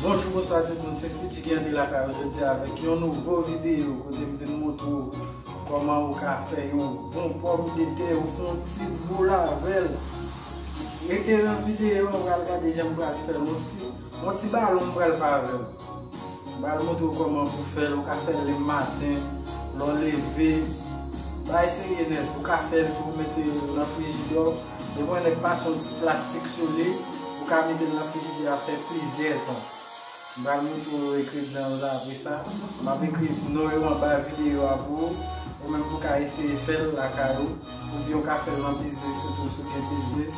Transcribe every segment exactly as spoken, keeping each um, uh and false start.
Bonjou, bonswa tout moun, se Speedy ki antre lakay ou jodi a avèk yon nouvo videyo kote m vin montre w kòman ou ka fè yon bon pòmdetè, ou fè yon ti boul avè l. Rete nan videyo a, ou pral gade jan m pral fè l, yon ti, yon ti balon m pral fè avè l. M pral montre w kòman pou fè l, ou ka fè l le maten, lè w leve. Bagay serye nèt, ou ka fè l tou, mete l nan frijidè w. Depi w nèk pase yon ti plastik sou li, ou ka mete l nan frijidè a fè plizyè tan. M pral montre w engredyan yo la apre sa. M ap ekri non yo anba videyo a pou ou. Ou menm pou ka eseye fè l lakay ou. Oubyen ou ka fè l nan biznis, sitou si w gen biznis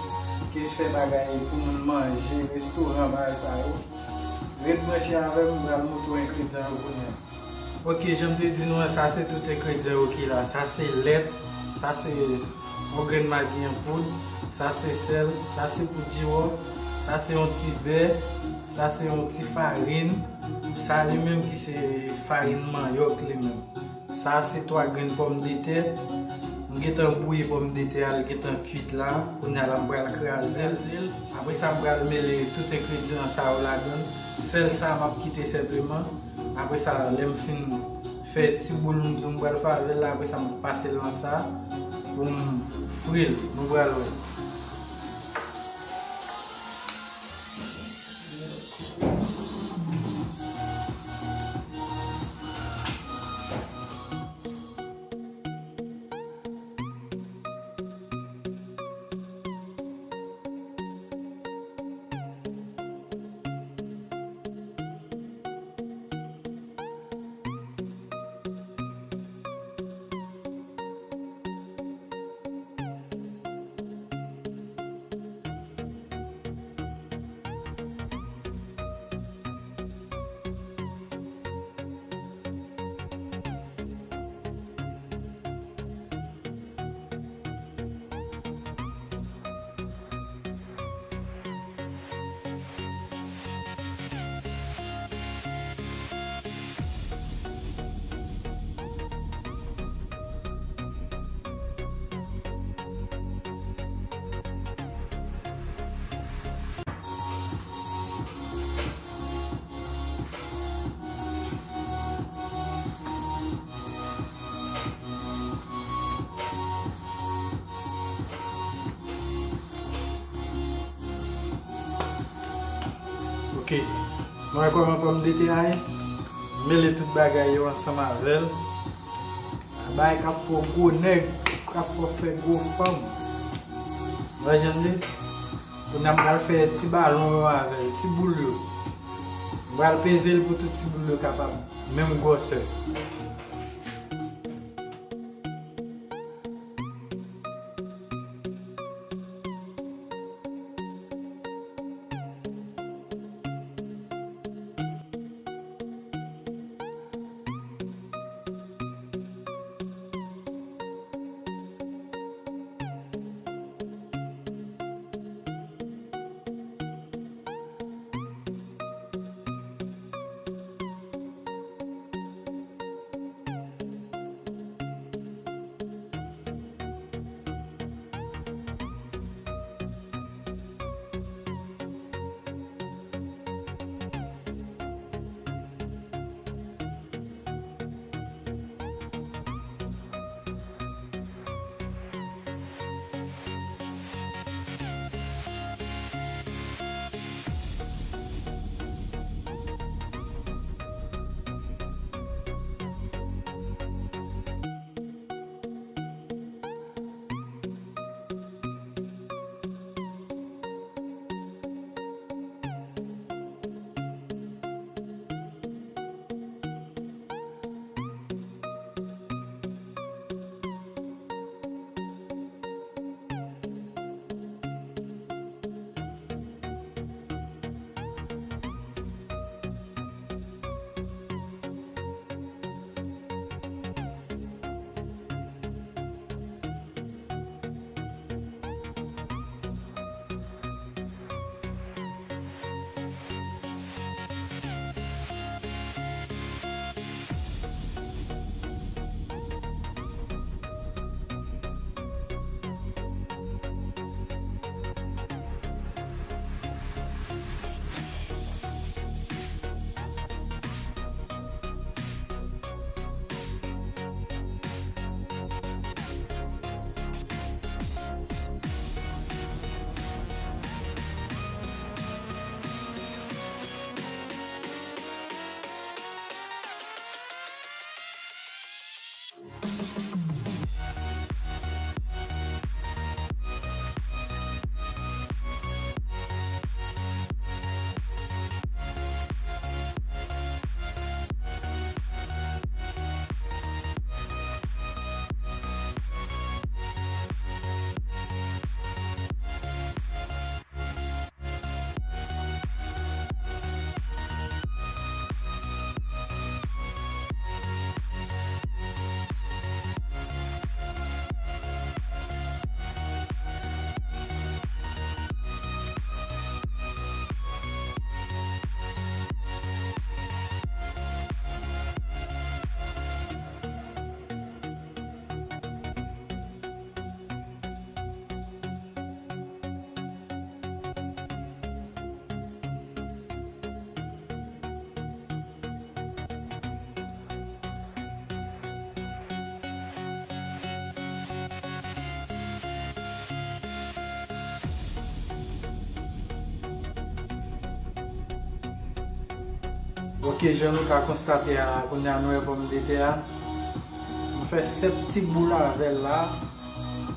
ki fè bagay pou moun manje, restoran, bagay sa yo. Ret branche avè m, m pral montre w engredyan yo kounye a. Ok, jan m te di nou an, sa se tout engredyan yo ki la. Sa se lèt, sa se yon grenn magi an poud, sa se sèl, sa se poud jiwòf, sa se yon ti bè, sa se yon ti farin, sa li menm ki se farin manyòk li menm. Sa se twa grenn pòmdetè. M gentan bouyi pòmdetè a, li gentan kuit la. Kounye a la, m pral kraze l. Apre sa, m pral mele tout engredyan sa yo ladan l. Sèl sa, m ap kite senpleman. Apre sa, lè m fin fè ti boul m di w m pral fè avè l la, apre sa, m ap pase l nan sa pou m fri l. Nou pral wè. Ok. Mwen kòman pòmdetè a ye. Mele tout bagay yo ansanm avè l. Bagay k ap fè w gwo nèg, k ap fè w fè gwo fanm. Ou wè jan l ye? Kounye a m pral fè ti balon yo avè l, ti boul yo. M pral peze l pou tout ti boul yo kapab menm gwosè. Ok, jan nou ka konstate a la, kounye a nou wè pòmdetè a. M fè sèt ti boul avè l la.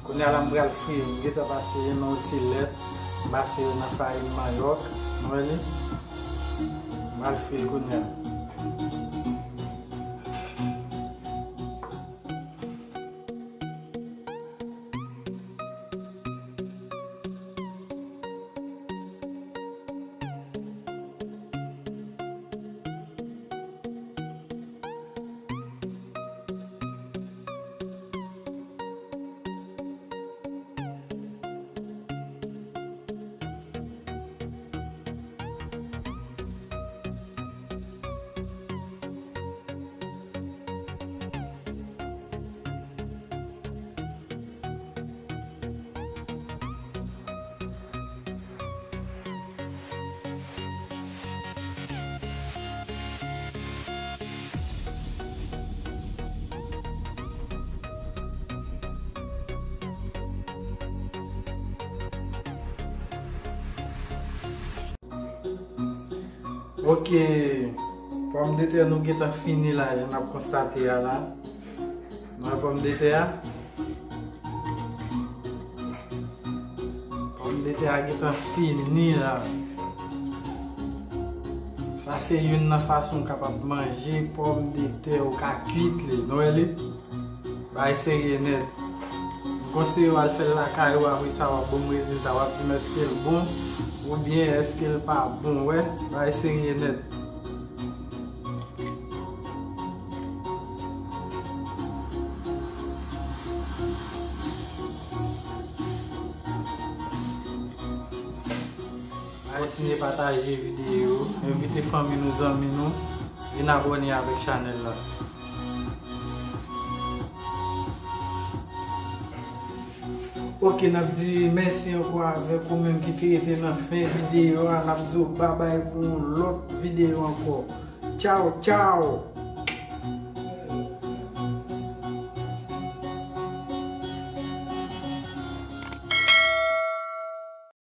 Kounye a la m pral fri l. M gentan pase nan yon ti lèt. M pase l nan farin manyòk. Nou wè li? M pral fri l kounye a. Ok, pòmdetè nou gentan fini la, jan n ap konstate a la. Nou wè pòmdetè a? Pòmdetè a gentan fini la. Sa se youn nan fason w kapab manje pòmdetè, ou ka kuit li. Nou wè li? Bagay serye nèt. M konseye w al fè l lakay ou, apre sa w ap ban m rezilta, w ap di m èske l bon oubyen èske l pa bon, wè, bagay serye nèt. Kontinye pataje videyo, envite fanmi nou, zanmi nou, vin abòne avèk chanèl la. Ok, n ap di mèsi ankò avèk ou menm ki te rete nan fen videyo a. N ap di w babay pou yon lòt videyo ankò. Tchaw, tchaw!